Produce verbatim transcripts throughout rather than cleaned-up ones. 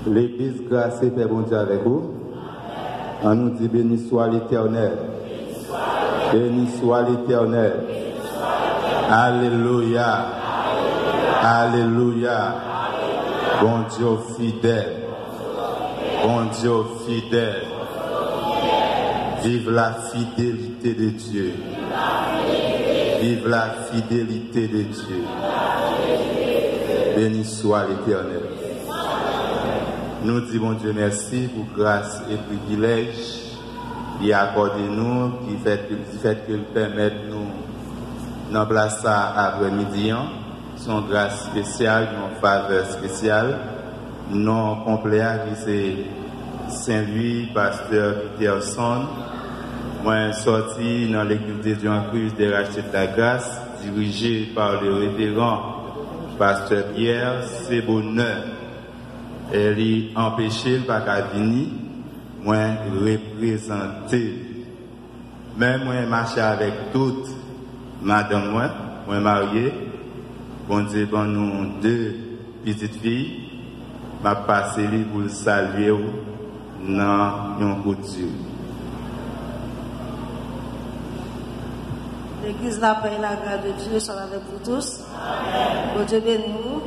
Legliz, gras e pè Bondye avèk ou. Ann nou di, béni soit l'Éternel. Béni soit l'Éternel. Alelouya. Alelouya. Bondye w fidèl. Bondye w fidèl. Vive la fidélité de Dieu. Vive la fidélité de Dieu. Béni soit l'Éternel. Nou di Bondye mèsi pou gras e privilèj li akòde nou, ki fèt, ki fèt ke l pèmèt nou nan plas sa aprèmidi an. Se yon gras espesyal, yon favè espesyal. Non konplè a ki se Saint Louis, Pasteur Peterson. Mwen sòti nan Legliz de Dieu en Christ des Rachetés de la Grâce, dirigé par le révérend Pasteur Pierre Sebonè. E li anpeche l pa ka vini, mwen reprezante l. Men mwen mache avèk tout madanm mwen, mwen marye, Bondye ban nou de pitit fi, m ap pase li pou l salye w nan yon kout di. Legliz, lapè e lagra de Dye swa avèk vous tous. Bondye beni w.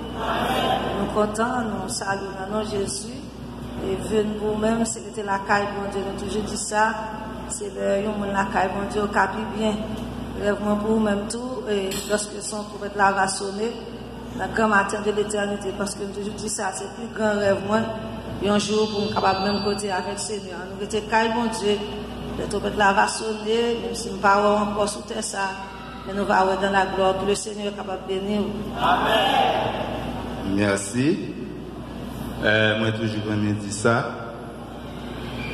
Nou kontan, nou salye w nan non Jezi. E vin pou ou menm, se rete lakay Bondye. Nou toujou di sa, se lè yon moun lakay Bondye, ou ka pi byen. Rèv mwen pou ou menm tou, e lòske se yon twonpèt la va sone, nan gran maten de letènite, paske m toujou di sa, se pi gran rèv mwen, yon jou pou m kapab menm kote avèk Senyè. Nou rete kay Bondye, lè twonpèt la va sone, menm si m pa wè w ankò sou tè sa, men nou va wè dans la gloire, ke le Senyè kapab beni w. Mèsi. Eh, mwen toujou renmen di sa.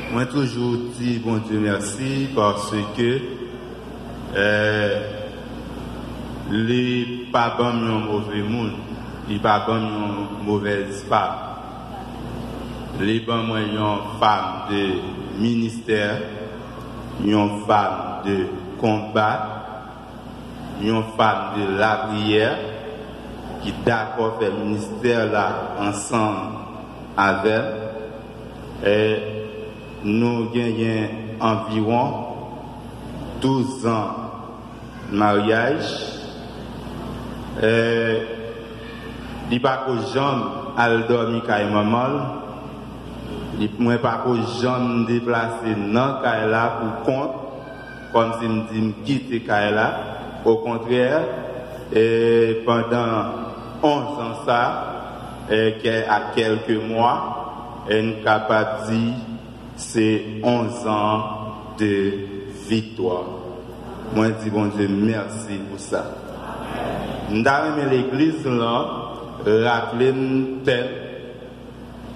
Mwen toujou di Bondye mèsi paske, eh, li pa ban m yon move moun, li pa ban m yon movèz fam. Li ban mwen yon fam de ministè, yon fam de konba, yon fam de lapriyè ki dakò fè ministè la ansanm avè m. E nou genyen anviwon douz an maryaj. E li pa ko janm al dòmi kay manman l. Li, mwen pa ko janm deplase nan kay la pou kont. Kòmsi m di m kite kay la. Okontrè, e, pandan onz an sa, e, kè, ak kèlke mwa, e, n kapab di se onz an de viktwa. Mwen di Bondye mèsi pou sa. M ta renmen legliz lan raple n tèm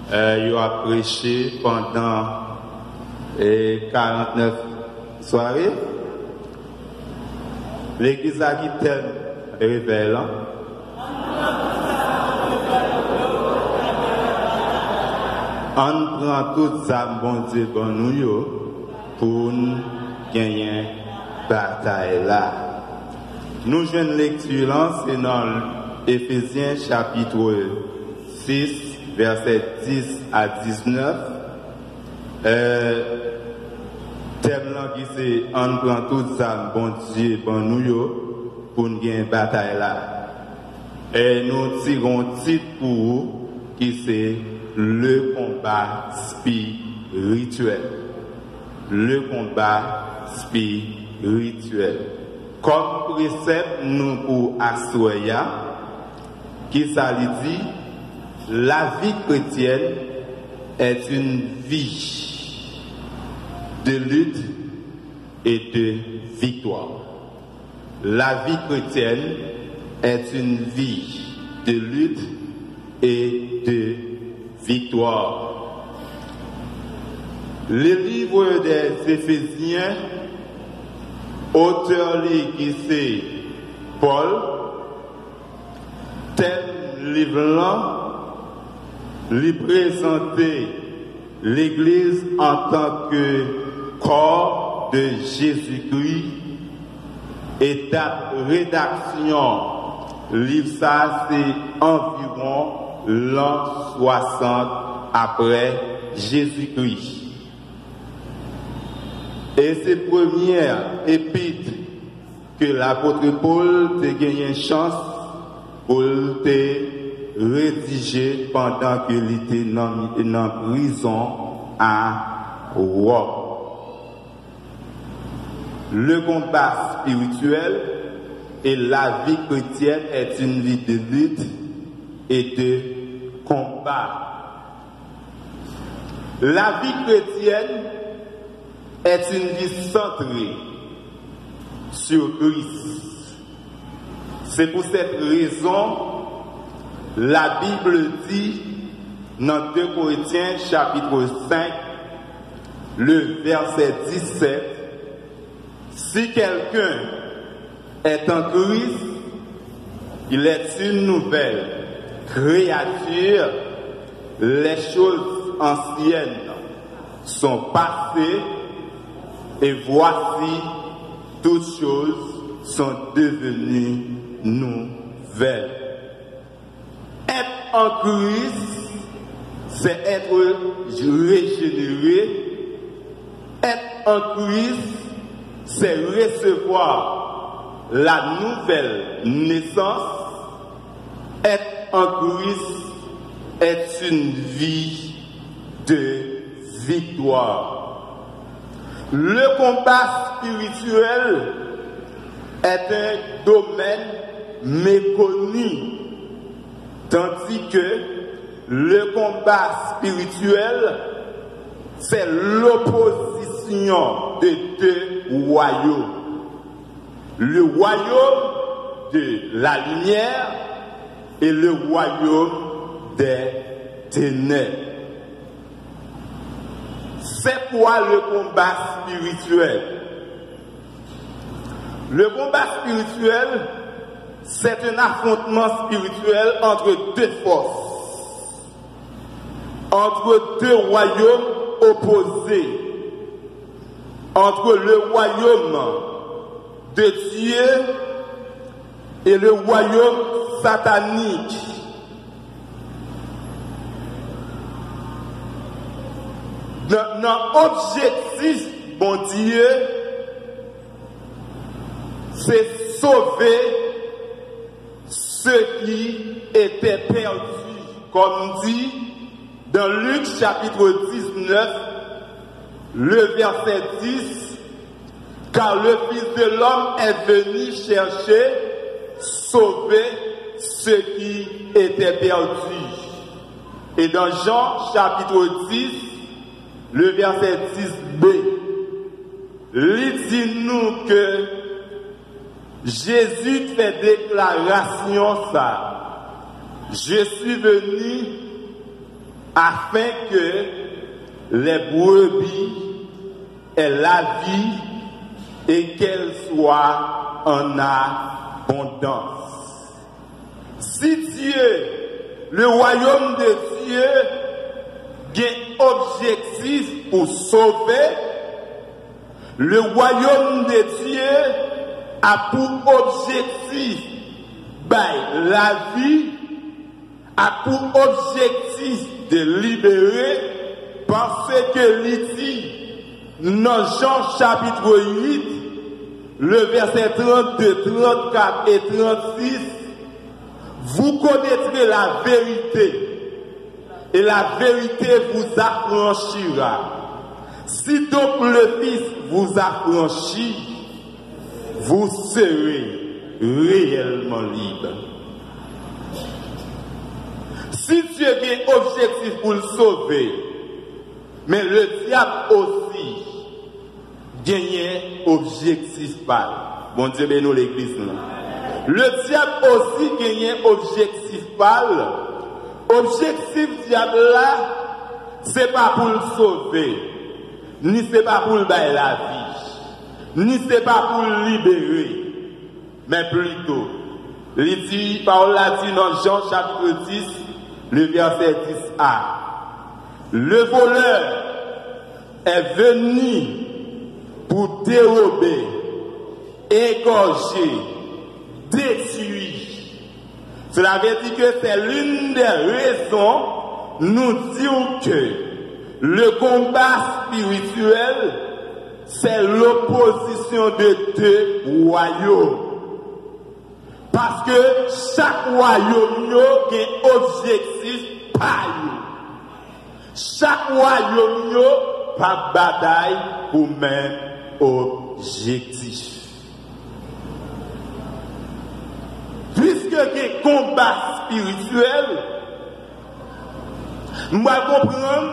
Eh, yo ap preche pandan, eh, karantnèf sware. Legliz la ki tèm revèy lan. Ann pran tout zam Bondye ban nou yo pou n genyen batay la. Nou jwenn lekti lan, se nan Efezyen chapit sis, vèsè dis a diznèf. Eh, tèm lan ki se ann pran tout zam Bondye ban nou yo pou n gen batay la. E nou tire yon tit pou ou ki se Le combat spirituel. Le combat spirituel. Kòm presèp nou pou aswè a, kisa li di? La vie chrétienne est une vie de lutte et de victoire. La vie chrétienne est une vie de lutte et de victoire. Le livre des Éphésiens, otè li ki se Pòl, tèm liv lan, li prezante legliz antanke kò de Jezikri. E dat redaksyon liv sa a se anviwon lan swasant apre Jezikri. E se premyè epit ke lapot Pòl te genyen chans pou l te redije pandan ke li te nan, nan prizon a Wòm. Le combat spirituel et la vie chrétienne est une vie de lutte et de combat. La vie chrétienne est une vie centrée sur Christ. C'est pour cette raison, la Bible dit dans deux Corinthiens chapitre cinq, le verset dix-sept, si quelqu'un est en Christ, il est une nouvelle créature. Les choses anciennes sont passées et voici, toutes choses sont devenues nouvelles. Être en Christ, c'est être régénéré. Être en Christ, c'est recevoir la nouvelle naissance. Être en Christ est une vie de victoire. Le combat spirituel est un domaine méconnu, tandis que le combat spirituel, c'est l'opposition de deux royaumes. Le royaume de la lumière et le royaume des ténèbres. C'est quoi le combat spirituel? Le combat spirituel, c'est un affrontement spirituel entre deux forces, entre deux royaumes opposés, entre le royaume de Dieu et le royaume satanique. Nan, nan objektif Bondye, se sove ceux qui étaient perdus, comme dit dans Luc chapitre dix-neuf, le verset dix, car le Fils de l'homme est venu chercher, sauver ceux qui étaient perdus. Et dans Jean chapitre dix, le verset dix b, li di nou ke Jezi fè deklarasyon sa, je suis venu afin que les brebis aient la vie et qu'elle soit en abondance. Si Dye, le wayòm de Dye, gen objektif pou sove, le wayòm de Dye a pou objektif bay lavi, a pou objektif de libere, paske li di nan Jan chapit uit, le vèsè trannde, trannkat e trannsis, vous connaîtrez la vérité, et la vérité vous affranchira. Si donc le Fils vous affranchit, vous serez réellement libre. Si Dye gen objektif pou l sove, men le dyab osi genyen objektif pa l. Bondye beni w, legliz nou. Le dyab osi genyen objektif pa l. Objektif dyab la, se pa pou l sove, ni se pa pou l bay lavi, ni se pa pou l libere, men plito, li di, pawòl la di nan Jan chapit dis, le vèsè dis a, le volè est venu pour dérober, égorger, détruire. Cela veut dire que c'est l'une des raisons Nou di w ke le konba espirityèl, se lopozisyon de de wayòm. Paske chak wayòm yo gen objektif pa yo. Chak wayòm yo p ap batay pou menm objektif. Piske gen konba espirityèl, m pral konprann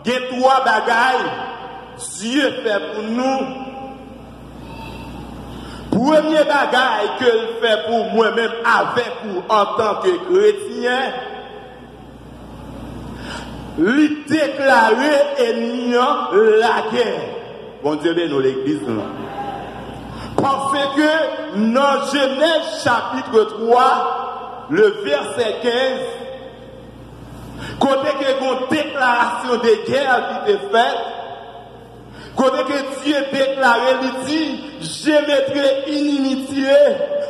gen twa bagay Dye fè pou nou. Premye bagay ke l fè pou mwen menm avèk ou antanke kretyen, li deklare ènmi an lagè. Bondye beni w, legliz lan. Paske nan Jenèz chapit twa, le vèsè kenz, kote ke gon deklarasyon de gè ki te fèt, kote ke Dye deklare, li di, Je mettrai inimitié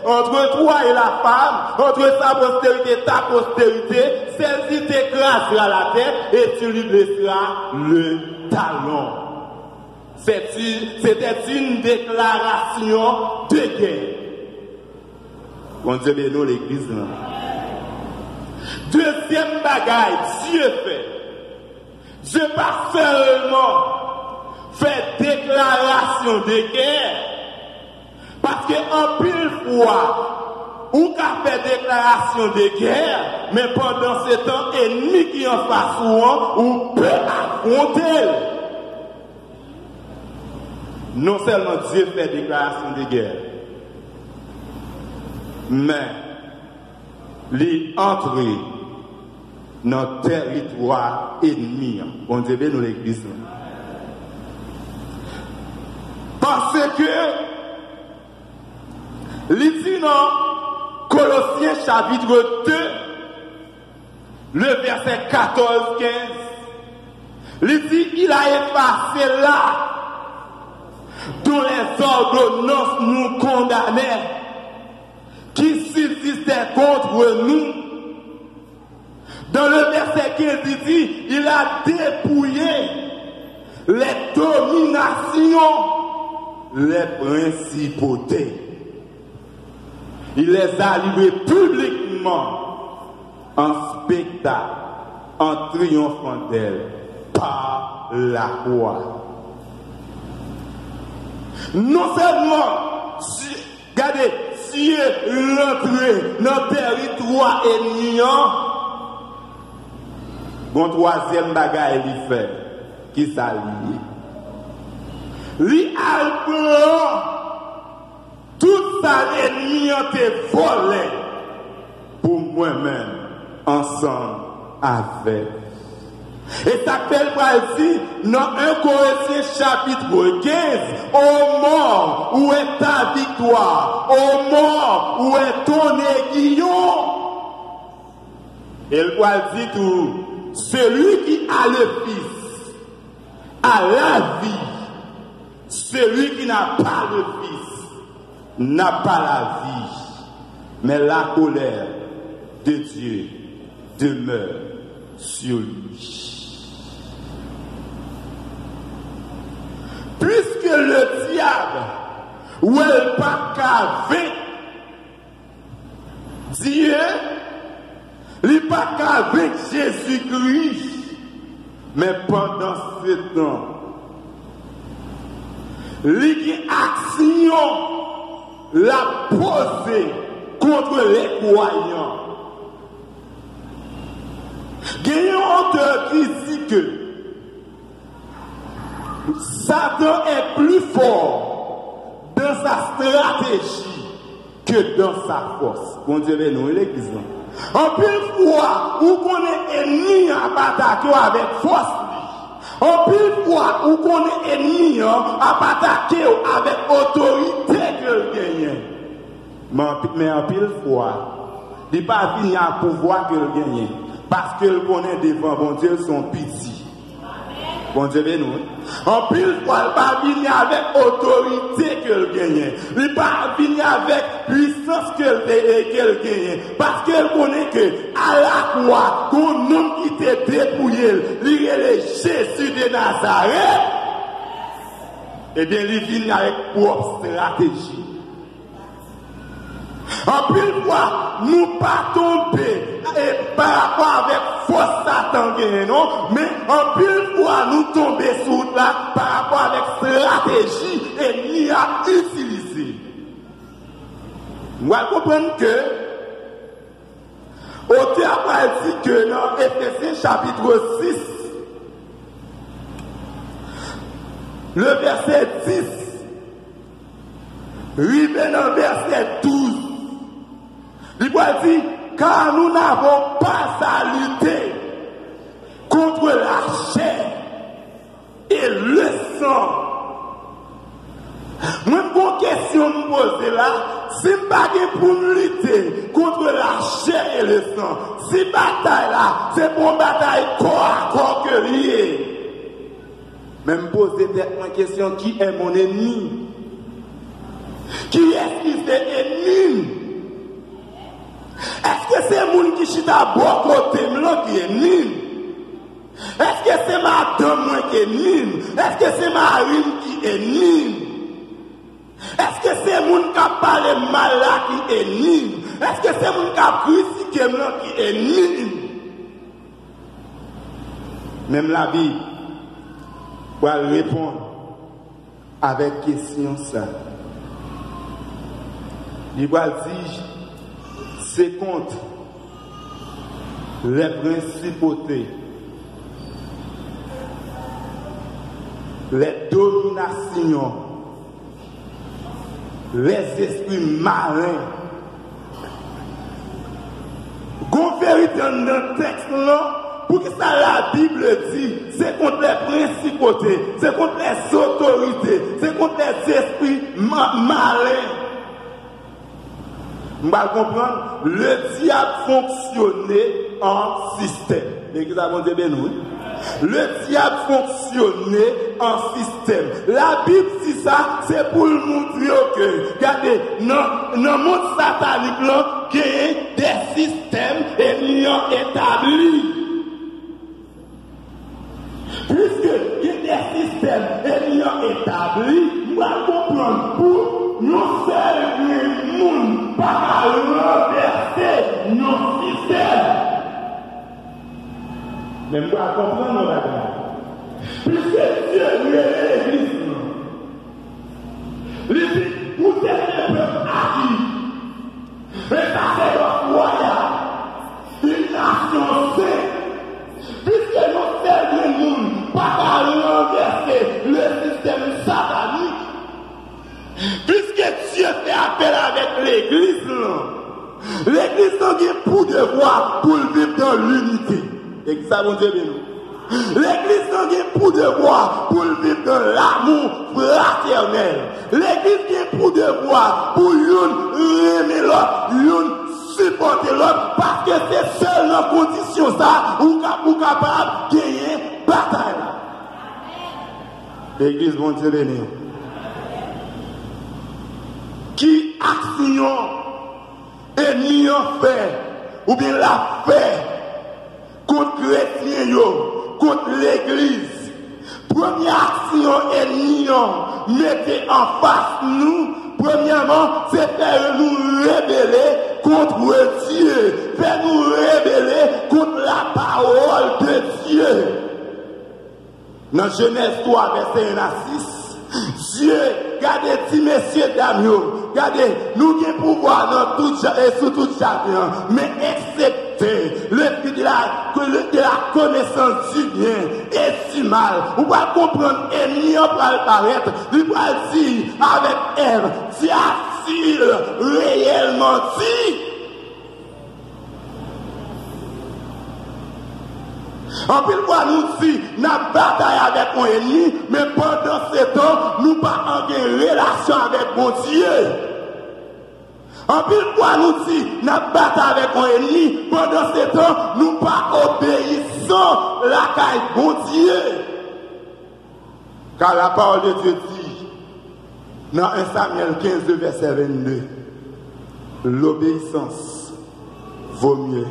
entre toi et la femme, entre sa postérité et ta postérité, celle-ci t'écrasera la tête et tu lui blesseras le talon. C'était une déclaration de guerre. Bondye beni w, legliz lan. Dezyèm bagay Dye fè, Dye pa sèlman fè deklarasyon de gè, paske anpil fwa, ou ka fè deklarasyon de gè, men pandan se tan, ènmi ki anfas ou an, ou pe afwonte l. Non sèlman Dye fè deklarasyon de gè, men li antre nan tèritwa ènmi an. Bondye beni w, legliz lan. Paske li di nan Kolosyen chapit de, le vèsè katòz, kenz, li di, Il a effacé là dont les ordonnances nous condamnaient, qui subsistaient contre nous. Dans le verset quinze, il dit, Il a dépouillé les dominations, les principautés. Il les a livrées publiquement en spectacle, en triomphant d'elles par la croix. Non sèlman Dye, gade, Dye rantre nan tèritwa ènmi an, gon twazyèm bagay li fè. Kisa li ye? Li al pran tout sa ènmi an te vòlè pou mwen menm ansanm avèk. E sa k fè l pral di nan en Korentyen chapit kenz, Ô mort, où est ta victoire? Ô mort, où est ton aiguillon? E l pral di tou, Celui qui a le Fils a la vie. Celui qui n'a pas le Fils n'a pas la vie, mais la colère de Dieu demeure sur lui. Puisque le diable, wè l pa ka venk Dye, li pa ka venk Jezikri, men pandan se tan, li gen aksyon l ap poze kont lè kwayan. Gen yon otè ki di ke Satan est plus fort dans sa stratégie que dans sa force. Bondye beni w, legliz lan. Anpil fwa, ou konnen ènmi an ap atake w avèk fòs li. Anpil fwa, ou konnen ènmi an ap atake w avèk otorite ke l genyen. Men anpi-, men anpil fwa, li pa vini ak pouvwa ke l genyen, paske l konnen devan Bondye l se yon piti. Bondye beni w, wi. Anpil fwa, l pa vini avèk otorite ke l genyen. Li pa vini avèk pwisans ke l, ke l genyen. Paske l konnen ke a la Fwa, gon nonm ki te depouye l, li rele Jezi de Nazarèt, ebyen, li vin avèk pwòp estrateji. Anpil fwa, nou pa tonbe e pa rapò avèk fòs Satan genyen, non, men anpil fwa, nou tonbe sou wout la pa rapò avèk estrateji ènmi a itilize. Nou pral konprann ke otè a pral di ke nan Efesyen chapit sis, le vèsè dis, rive nan vèsè douz, li pral di, car nous n'avons pas à lutter contre la chair et le sang. Mwen, m gon kesyon m poze la, si m pa gen pou m lite contre la chair et le sang, si batay la se pou yon batay kò a kò ke li ye, men m poze tèt mwen kesyon, qui est mon ennemi? Kiyès ki se ènmi m? Èske se moun ki chita bò kote m lan ki ènmi m? Èske se madanm mwen ki ènmi m? Èske se mari m ki ènmi m? Èske se moun k ap pale m mal la ki ènmi m? Èske se moun k ap kritike m lan ki ènmi m? Menm Labib pral reponn avèk kesyon sa. Li pral di, se kont les principautés, les dominations, les esprits malins. Gon verite anndan tèks lan, poukisa Labib di, se kont les principautés, se kont les autorités, se kont les esprits ma- malins. M pral konprann, le diable fonctionne en système. Legliz la, Bondye beni w, wi. Le diable fonctionne en système. Labib di sa, se pou l montre w ke, gade, nan, nan mond satanik lan, genyen de sistèm ènmi an etabli. Piske gen de sistèm ènmi an etabli, nou pral konprann pou yon sèl grenn moun pa ka ranvèse yon sistèm. Men m pral konprann yon bagay. Piske Dye rele legliz lan, li di, vous êtes un peuple acquis, un sacerdoce royal, une nation sainte. Piske yon sèl grenn moun pa ka ranvèse le sistèm satanik, piske Dye fè apèl avèk legliz lan, legliz lan gen pou devwa pou l viv dans l'unité. E ki sa Bondye beni w. Legliz lan gen pou devwa pou l viv dans l'amour fraternel. Legliz gen pou devwa pou youn renmen lòt, youn sipòte lòt, paske se sèl nan kondisyon sa ou ka, ou kapab genyen batay la. Legliz, Bondye beni w. Ki aksyon ènmi an fè, oubyen l ap fè kont kretyen yo, kont legliz? Premye aksyon ènmi an mete anfas nou, premyèman, se fè nou rebele kont Dye, fè nou rebele kont lapawòl de Dye. Nan Jenèz twa, vèsè en a sis, Dye, gade, di mesye dam yo, gade, nou gen pouvwa nan tout ja- e sou tout jaden an, men eksepte le fruit de la, de la connaissance du bien et du mal. Ou pral konprann ènmi an pral parèt, li pral di avèk Èv, Dye a-t-il réellement dit? Anpil fwa nou di n ap batay avèk yon ènmi, men pandansetan, nou pa an gen relasyon avèk Bondye. Anpil fwa nou di n ap batay avèk yon ènmi, pandansetan, nou pa obeyisan lakay Bondye. Car la parole de Dieu dit, dans un Samuel quinze, le verset vingt-deux, l'obéissance vaut mieux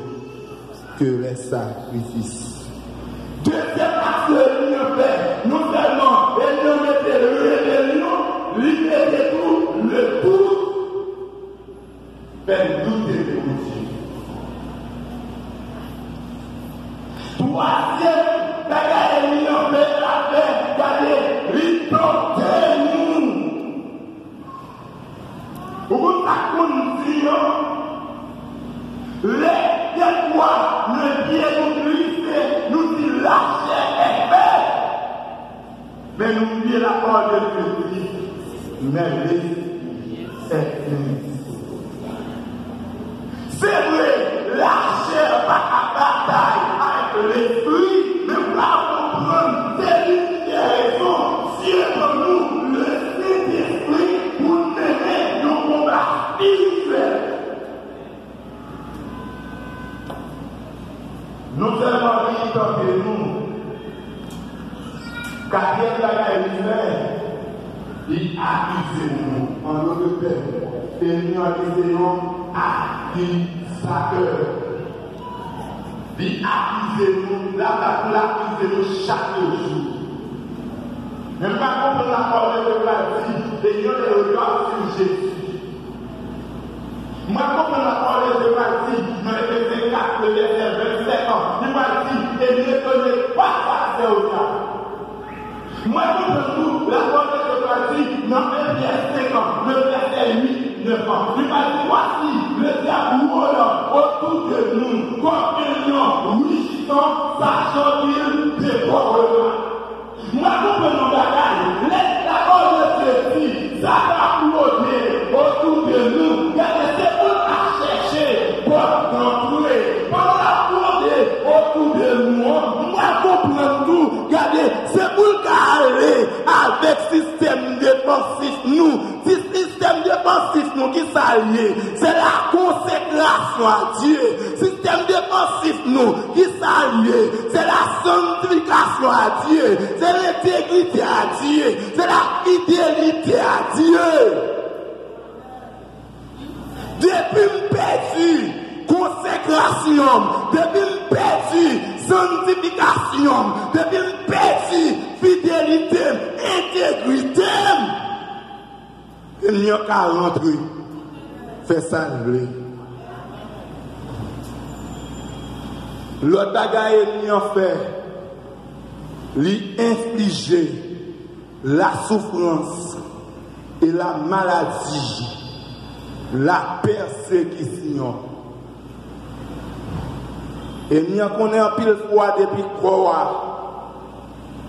que les sacrifices. Dezyèm aksyon ènmi an fè, non sèlman ènmi an mete rebelyon, li mete tou le doute, fè n doute de Bondye. Twazyèm bagay ènmi an fè, l ap fè, gade, li tante nou. Ou konn sa k konn di yo? Lè dèfwa men pye nou glise, nou di lachè è fè. Men nou bliye lapawòl de Dye di, men lespri è fè. Se vre, lachè pa ka batay avèk lespri, men w a konprann, se youn dè rezon Dye ban nou Lesentespri pou n mennen yon konba espirityèl. Non sèlman li tante nou, katriyèm bagay li fè, li akize nou. An dòt tèm, ènmi an li se yon akizatè. Li akize nou, l ap, l akize nou chak jou. Men m pa konprann lapawòl de Dye pral di, ayant le regard sur Jésus. Mwen konprann lapawòl de Dye pral di nan Efezen kat, le vèsè vennsenk an, li pral di, et n'étonnez pas, Farizè o dyab. Mwen konprann tou lapawòl de Dye pral di nan en Pyè senk an, le vèsè uit, nèf an, li pral di, voici, le diable rôde autour de nous comme un lion rugissant, cherchant qui il dévorera. Mwen konprann yon bagay, lè lapawòl de Dye di, Satan ap wòde otou de nou, gade, se pou n ap chèche pòt antre. Pandan l ap wòde otou de nou an, mwen konprann tou, gade, se pou l ka ale avèk sistèm defansif nou. Si sistèm defansif nou, ki sa l ye? Se la konsekrasyon a Dye. Sistèm defansif nou, ki sa l ye? Se la santifikasyon a Dye. Se lentegrite a Dye. Se la fidelite a Dye. Depi m pèdi konsekrasyon m, depi m pèdi santifikasyon m, depi m pèdi fidelite m, entegrite m, ènmi an ka rantre, fè sa l vle. Lòt bagay ènmi an fè, li enflije la souffrance et la maladie, la persécution. Ènmi an konnen anpil fwa depi kò a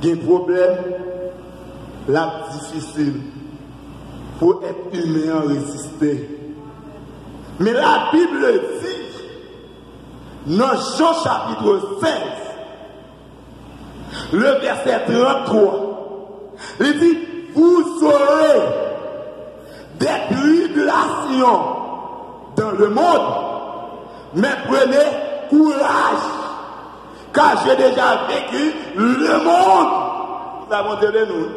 gen pwoblèm, l ap difisil pou èt imen an reziste. Men Labib di, nan Jan chapit sèz, le verset trente-trois, li di, vous aurez des tribulations dans le monde, mais prenez courage, car j'ai déjà vaincu le monde. Sa Bondye beni nou.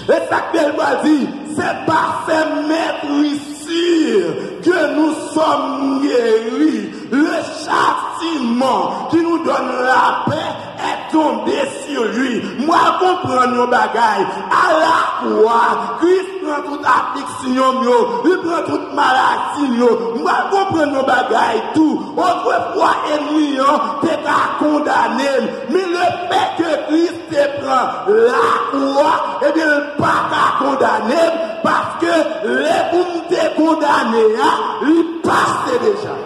E sa k bèl pral di, c'est par ses meurtrissures que nous sommes guéris. Le châtiment qui nous donne la paix est tombé sur lui. Mwen konprann yon bagay. Alakwa, Kris pran tout afiksyon m yo, li pran tout maladi m yo. Mwen konprann yon bagay tou. Otrefwa, ènmi an te ka kondane m, men lefètke Kris te pran lakwa, ebyen, l pa ka kondane m, paske lè pou m te kondane a, li pase deja.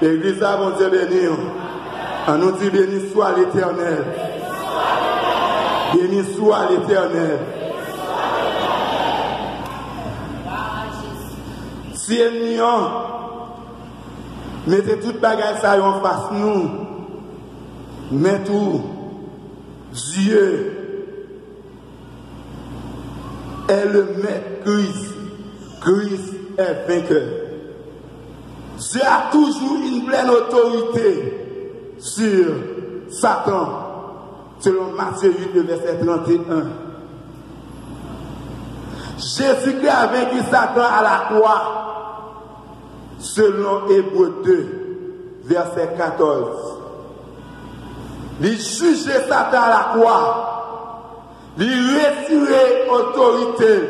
Legliz la, Bondye beni w. An nou di, béni soit l'Éternel. Béni soit l'Éternel. Si ènmi an mete tout bagay sa yo anfas nou, men tou, Dieu est le maître, Christ, Christ est vainqueur. Dieu a toujours une pleine autorité sur Satan, selon Matthieu huit, le verset trente et un. Jésus-Christ a vaincu Satan à la croix. Selon Ebre de, vèsè katòz, li jije Satan alakwa, li retire otorite l.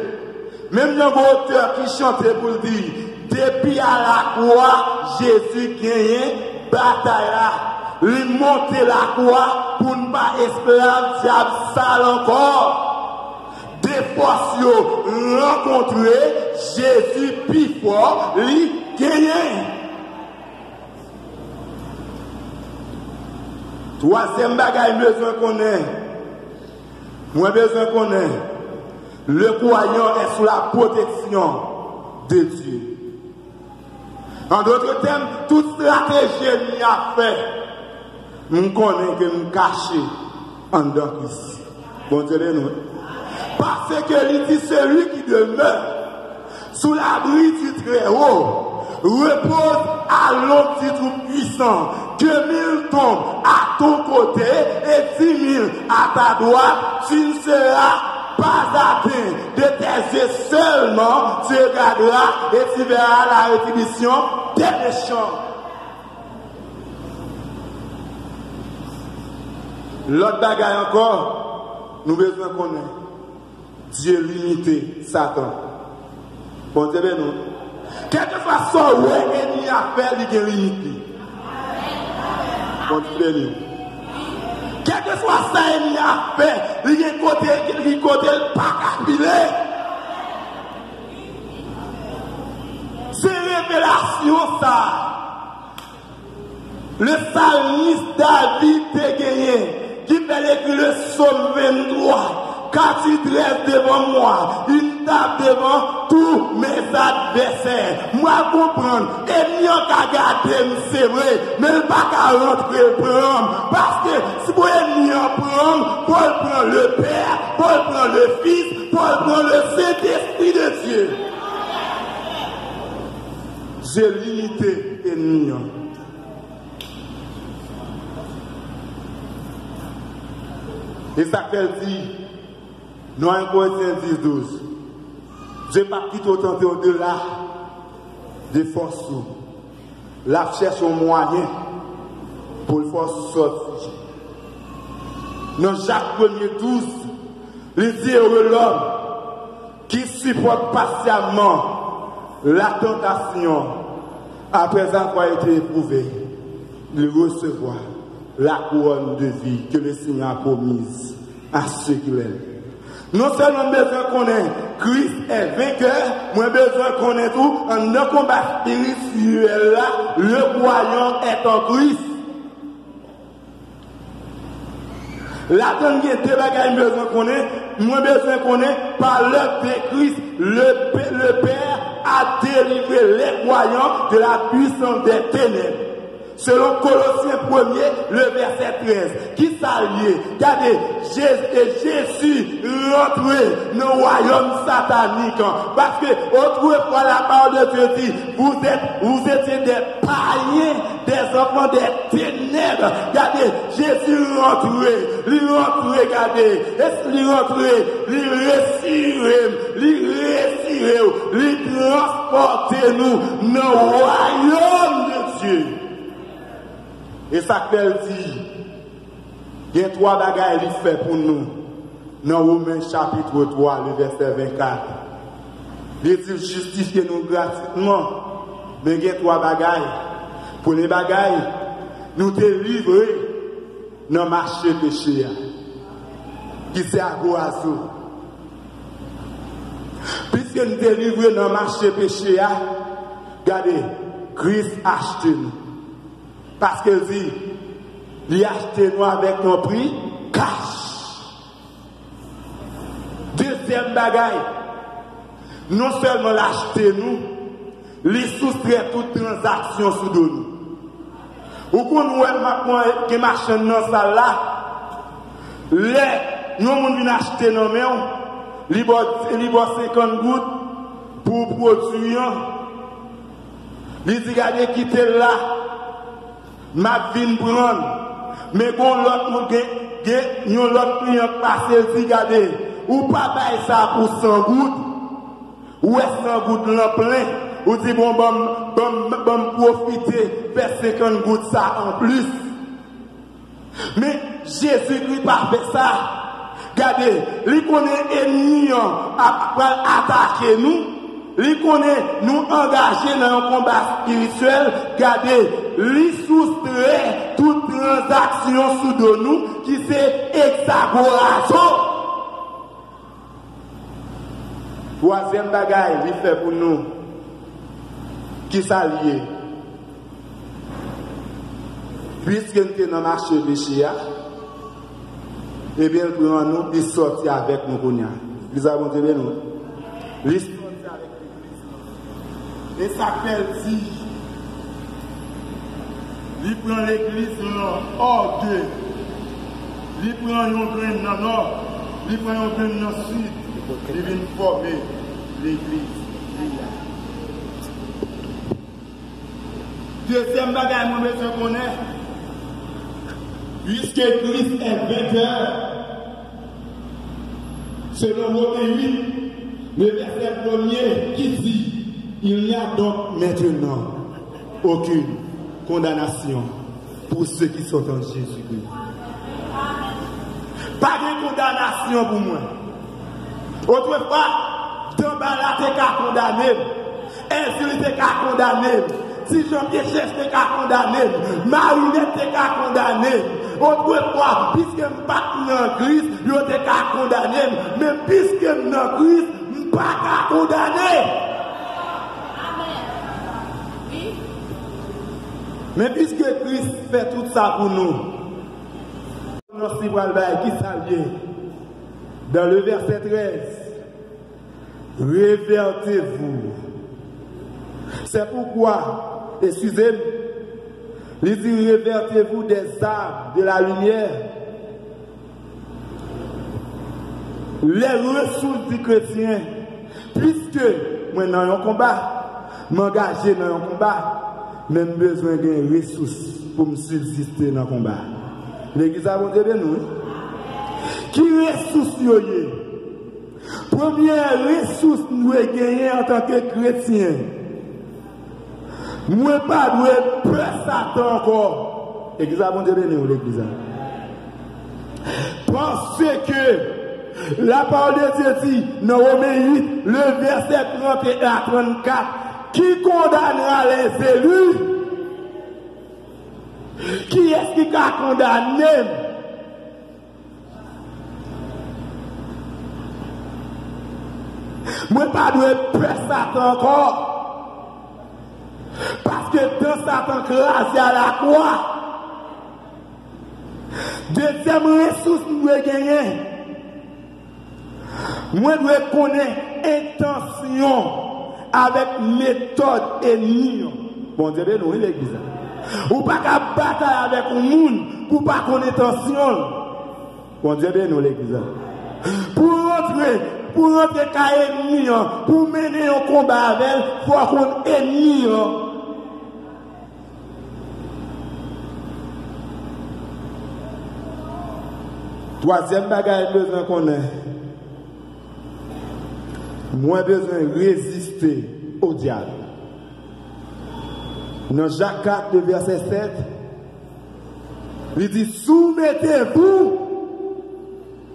Menm jan gen otè ki chante pou l di, depi alakwa, Jezi genyen batay la. Li monte lakwa pou n pa esklav dyab sal ankò. De fòs yo rankontre, Jezi pi fò, li genyen. Twazyèm bagay m bezwen konnen, mwen bezwen konnen, le croyant est sous la protection de Dieu. An dòt tèm, tout strateji ènmi a fè, m konnen ke m kache anndan Kris. Bondye beni nou. Parce que li di, celui qui demeure sous l'abri du Très-Haut repose à l'ombre du Tout-Puissant. Que mille tombent à ton côté et dix mille à ta droite, tu ne seras pas atteint. De tes yeux seulement tu regarderas et tu verras la rétribution des méchants. Lòt bagay ankò, nou bezwen konnen, Dye limite Satan. Bondye beni w. Kèlkeswa sa w wè ènmi a fè, li gen limit li. Bondye beni w. Kèlkeswa sa ènmi a fè, li gen kote, li gen kote l pa ka file. Se revelasyon sa a. Le salmis David te genyen, ki fè l ekri le sòm venntwa, car tu dresses devant moi une table devant tous mes adversaires. Mwen konprann, ènmi an ka gade m, se vre, men l pa ka rantre pran m, paske si pou ènmi an pran m, fò l pran le Père, fò l pran le Fils, fò l pran le Saint-Esprit de Dieu. Dye limite ènmi an. E sa k fè l di, nan en Korentyen dis douz, Dye p ap kite w tante odela de fòs ou. L ap chèche yon mwayen pou l fòse w sòti. Nan Jak premye douz, li di, heureux l'homme qui supporte patiemment la tentation, après avoir été éprouvé, il recevra la couronne de vie que le Seigneur a promise à ceux qui l'aiment. Non sèlman m bezwen konnen Kris est vainqueur, mwen bezwen konnen tou, anndan konba espirityèl la, le croyant est en Christ. Ladan l gen de bagay m bezwen konnen. Mwen bezwen konnen, par l'œuvre de Christ, le, le Père a délivré les croyants de la puissance des ténèbres. Selon Kolosyen premye, le vèsè trèz, ki sa l ye? Gade, Jezi, e Jezi rantre nan wayòm satanik an. Paske, otrefwa, la parole de Dieu dit, vous êtes, vous étiez des païens, des enfants des ténèbres. Gade, Jezi rantre, li rantre, gade, e li rantre, li retire m, li retire w, li transpòte nou nan wayòm de Dye. E sa k fè l di, gen twa bagay li fè pou nou nan Women chapit twa, le vèsè vennkat. Li di l jistifye nou gratitman, men gen twa bagay. Premye bagay, nou te livre nan mache peche a, ki se agorazo. Piske nou te livre nan mache peche a, gade, Kris achte nou. Paske l di, li achte nou avèk yon pri kach. Dezyèm bagay, non sèlman l achte nou, li soustrè tout tranzaksyon sou do nou. Ou konn wè m ap pran gen machann nan sal la, lè yon moun vin achte nan men w, li ba w, li ba w senkant goud pou pwodui an. Li di, gade, kite l la, m ap vin pran l. Men gon lòt moun gen, gen yon lòt kliyan k pase, l di, gade, ou pa bay sa pou san goud. Ou wè san goud lan plen. Ou di, "Bon, ban m, ban m, ban m pwofite fè senkant goud sa anplis." Men, Jezikri pa fè sa. Gade, li konnen ènmi an ap, pral atake nou. Li konnen nou angaje nan yon konba espirityèl. Gade, li soustrè tout tranzaksyon sou do nou, ki se egzagorazo. Twazyèm bagay li fè pou nou, ki sa l ye? Piske n te nan mache peche a, ebyen, l pran nou, li sòti avèk nou kounye a. Legliz la, Bondye beni w. Li sòti avèk legliz la. E sa k fè l di, li pran legliz lan an de. Li pran yon grenn nan nò, li pran yon grenn nan sid, li vin fòme legliz li a. Dezyèm bagay mwen bezwen konnen, puisque Christ est vainqueur, selon Romains huit, le verset premier qui dit, il n'y a donc maintenant aucune condamnation pour ceux qui sont en Jésus-Christ. Pa gen kondanasyon pou mwen. Otrefwa, danba la te ka kondane m. Èzil te ka kondane m. Ti Jan Pye Chèch te ka kondane m. Marinèt te ka kondane m. Otrefwa, piske m pa t nan Kris, yo te ka kondane m. Men piske m nan Kris, m pa ka kondane. Men piske Kris fè tout sa pou nou, annons li pral bay, ki sa l ye? Dans le verset treize, révertez-vous. C'est pourquoi, excusez-moi, il dit, révertez-vous des armes de la lumière. Les ressources du chrétien, puisque mwen nan yon konba, m angaje nan yon konba, men m bezwen gen resous pou m sibsiste nan konba. Legliz la, Bondye beni w, wi. Ki resous yo ye? Premye resous nou dwe genyen antanke kretyen, mwen pa dwe pè Satan ankò. Legliz la, Bondye beni w, legliz la. Paske la parole de Dieu dit, nan Women uit, le verset trente et un à trente-quatre, qui condamnera les élus? Kiyès ki ka kondane m? Mwen pa dwe pè Satan ankò. Paske dan Satan kraze a lakwa. Dezyèm resous m dwe genyen, mwen dwe konnen entansyon avèk metòd ènmi an. Bondye beni w, wi, legliz la. Ou pa ka batay avèk yon moun pou w pa konn entansyon l. Bondye beni w, legliz la. Pou w rantre, pou w rantre kay ènmi an, pou w mennen yon konba avè l, fò w konn ènmi an. Twazyèm bagay m bezwen konnen, mwen bezwen reziste o dyab. Nan Jak kat, de vèsè sèt, li di, soumettez-vous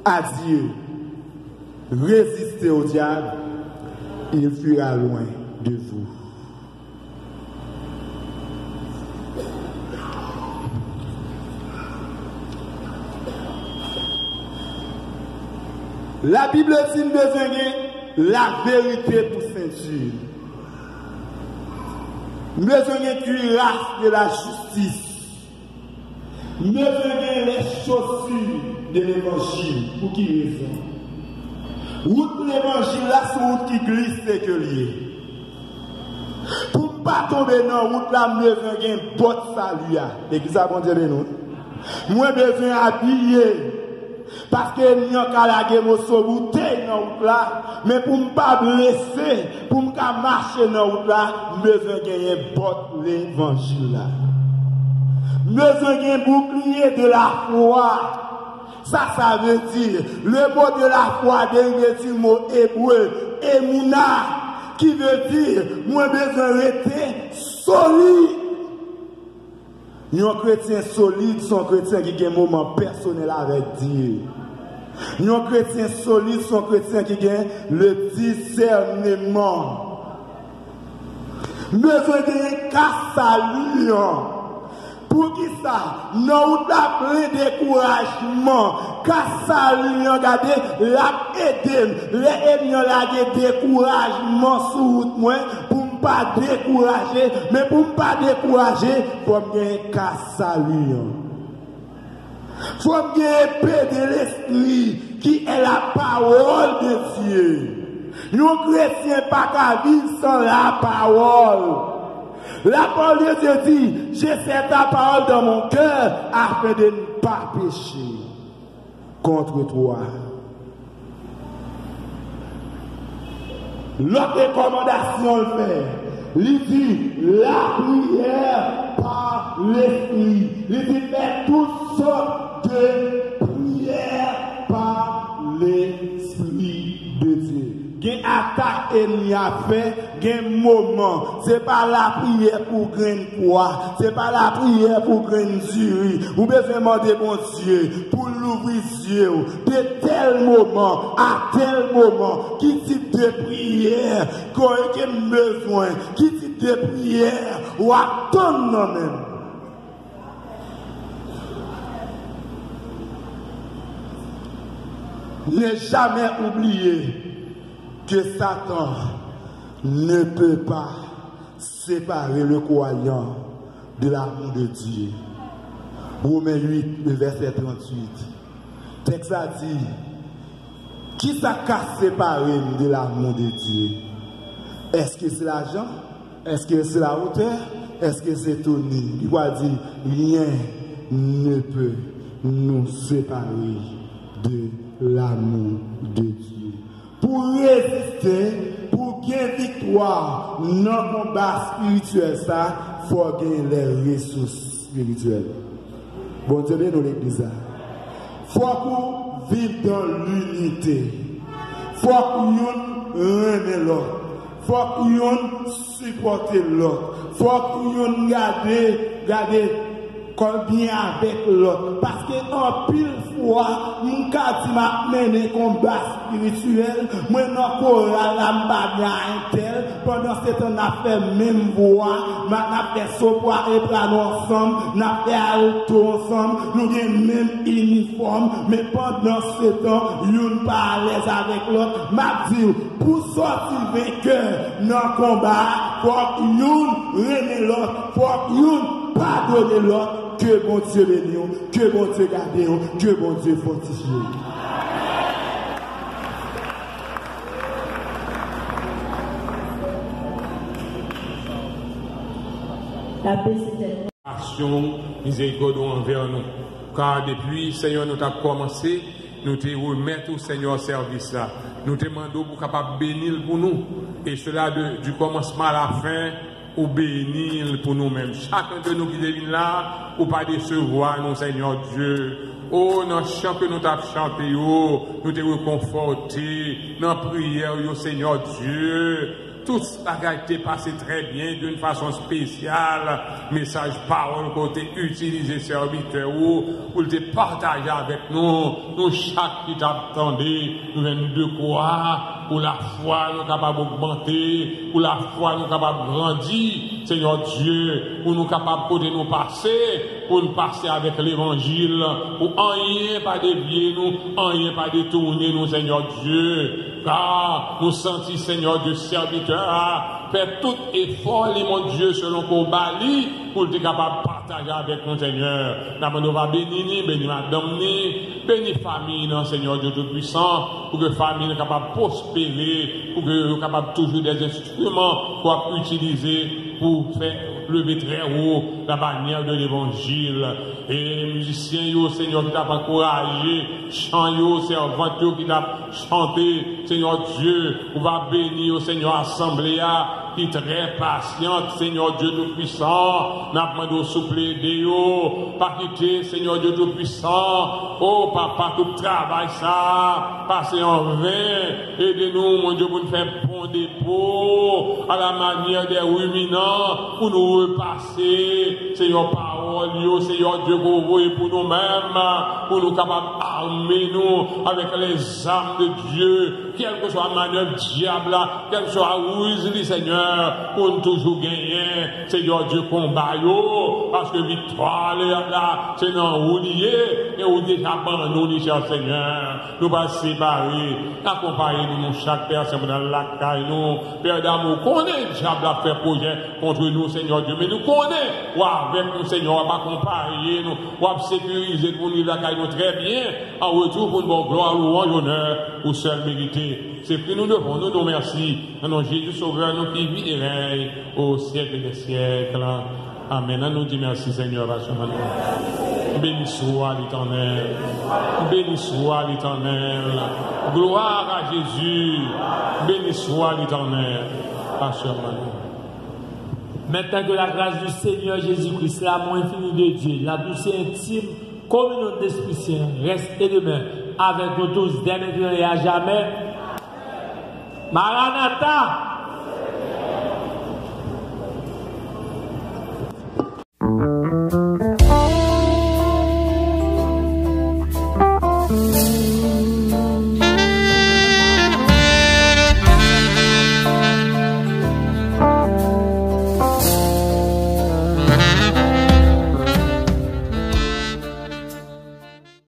à Dieu. Résistez au diable, il fuira loin de vous. Labib di n bezwen gen laverite pou senti. N bezwen gen kiras de lajistis. M bezwen gen les chaussures de l'évangile. Pou ki rezon? Wout levanjil la se wout ki glise ke l ye. Pou m pa tonbe nan wout la, m bezwen gen bòt sali a. Legliz la, Bondye beni w. Mwen bezwen abiye. Paske ènmi an ka lage moso boutèy nan wout la, men pou m pa blese, pou m ka mache nan wout la, m bezwen genyen bòt levanjil la. M bezwen gen bouclier de la foi. Sa sa vle di, le mot de la foi dérivé du mot hébreu, émouna. Ki vle di, mwen bezwen rete solid. Yon kretyen solid se yon kretyen ki gen moman pèsonèl avèk Dye. Yon kretyen solid se yon kretyen ki gen le disèneman. M bezwen genyen ka sali an. Poukisa? Nan wout la plen dekourajman. Ka sali an, gade, l ap ede m. Lè ènmi an lage dekourajman sou wout mwen, pou m pa dekouraje, men pou m pa dekouraje, fò m genyen ka sali an. Fò m gen epe de lespri, ki est la parole de Dieu. Yon kretyen pa ka viv san lapawòl. La parole de Dieu dit, j'ai cette parole dans mon cœur afin de ne pas pécher contre toi. Lòt rekòmandasyon l fè, li di, lapriyè pa lespri. Li di, fè tout sòt de priyè pa lespri de Dye. Gen atak ènmi a fè, gen moman. Se pa lapriyè pou grenn pwa. Se pa lapriyè pou grenn diri. Ou bezwen mande Bondye pou l louvri zye w de tèl moman a tèl moman. Ki tip de priyè ke, ke m bezwen? Ki tip de priyè w ap tann nan men m? Ne jamais oublier que Satan ne peut pas séparer le croyant de l'amour de Dieu. Romen uit, le vèsè tranntuit. Tèks la di, kisa k ka separe m de lamou de Dye? Èske se lajan? Èske se lawotè? Èske se touni? Li pral di, rien ne peut nous séparer de l'amour de Dieu. Pou reziste, pou gen viktwa nan konba espirityèl sa, fò gen les ressources spirituelles. Bondye beni w, legliz la. Fòk ou viv dans l'unité. Fòk youn renmen lòt. Fòk youn sipòte lòt. Fòk youn gade, gade kò l byen avèk lòt. Paske anpil fwa, m ka di m ap mennen konba espirityèl, mwen nan koral la, m pa byen a entèl, pandan se tan n ap fè menm vwa, n ap fè soprano e soprano ansanm, n ap fè alto ansanm, nou gen menm inifòm, men pandan se tan, youn pa alèz avèk lòt. M ap di w, pou sòti venkè nan konba a, fòk youn renmen lòt, fòk youn padone lòt. Ke Bondye beni w, ke Bondye gade w, ke Bondye fòtifye w. Lapè se tèt. Konpasyon, mizerikòd ou anvè nou. Ka depi, Senyè, nou t ap kòmanse, nou te remèt ou, Senyè, sèvis la. Nou te mande w pou w kapab beni l pou nou. E sela de, du commencement à la fin, ou beni l pou nou menm. Chak de nou ki te vin la, ou pa desevwa nou, Senyè Dye. O, nan chan ke nou t ap chante yo, nou te rekonfòte nan priyè yo, Senyè Dye. Tout bagay te pase trè byen, d'une façon spéciale. Mesaj pawòl ke w te itilize sèvitè ou pou l te pataje avèk nou, nou chak ki t ap tande, nou jwenn dekwa pou lafwa nou kapab ogmante, pou lafwa nou kapab grandi, Senyè Dye, pou nou kapab kote nou pase, pou n pase avèk levanjil, pou anyen pa devye nou, anyen pa detounen nou, Senyè Dye. Ka nou santi, Senyè Dye, sèvitè a fè tout efò li, mon Dye, selon ke w ba li, pou l te kapab pataje avèk nou, Senyè. N ap mande w va beni ni, beni madanm ni, beni fanmi nan, Senyè Dye Toupisan, pou ke fanmi nan kapab pwospere, pou ke yo kapab toujou de enstriman ke w ap itilize pou fè leve trè wo la banyè de levanjil. E mizisyen yo, Senyè, ki t ap ankouraje chan yo, sèvant yo ki t ap chante, Senyè Dye, ou va beni yo, Senyè, asanble a, ki trè pasyant, Senyè Dye Toupisan, n ap mande w souple ede yo. Pa kite, Senyè Dye Toupisan, o Papa, tout travay sa a pase an ven. Ede nou, Bondye, pou n fè bon depo, alamanyè dè riminan, pou nou repase, Senyè, pawòl yo, Senyè Dye, ke w voye pou nou menm, pou nou kapab ame nou avèk lèzam de Dye, kèlkeswa mannèv dyab la, kèlkeswa riz li, Senyè, pou n toujou genyen, Senyè Dye, konba yo, paske viktwa la, se nan ou li ye, e ou deja ban nou li, chè Senyè. Nou pral separe, akonpaye nou, nou chak pèsonn pou n al lakay nou. Pè damou, konnen dyab la ap fè pwojè kont nou, Senyè Dye, men nou konnen w avèk nou, Senyè, w ap akonpaye nou, w ap sekirize nou pou n rive lakay nou trè byen, an retou pou n ba w glwa, lwanj, onè ou sèl merite. Se pri nou devon nou, nou mèsi. Nan non Jezi Sovè nou ki viv e rèy o syèk dè syèk. Amèn. Ann nou di mèsi, Senyè, paske w ban nou. Beni swa Letènèl. Beni swa Letènèl. Gloire à Jésus. Beni swa Letènèl, paske w ban nou. Maintenant que la grâce du Seigneur Jésus-Christ, l'amour infini de Dieu, la douceur intime, communion de l'Esprit Saint, reste et demeure avec nous tous dès maintenant et à jamais. Maranatha!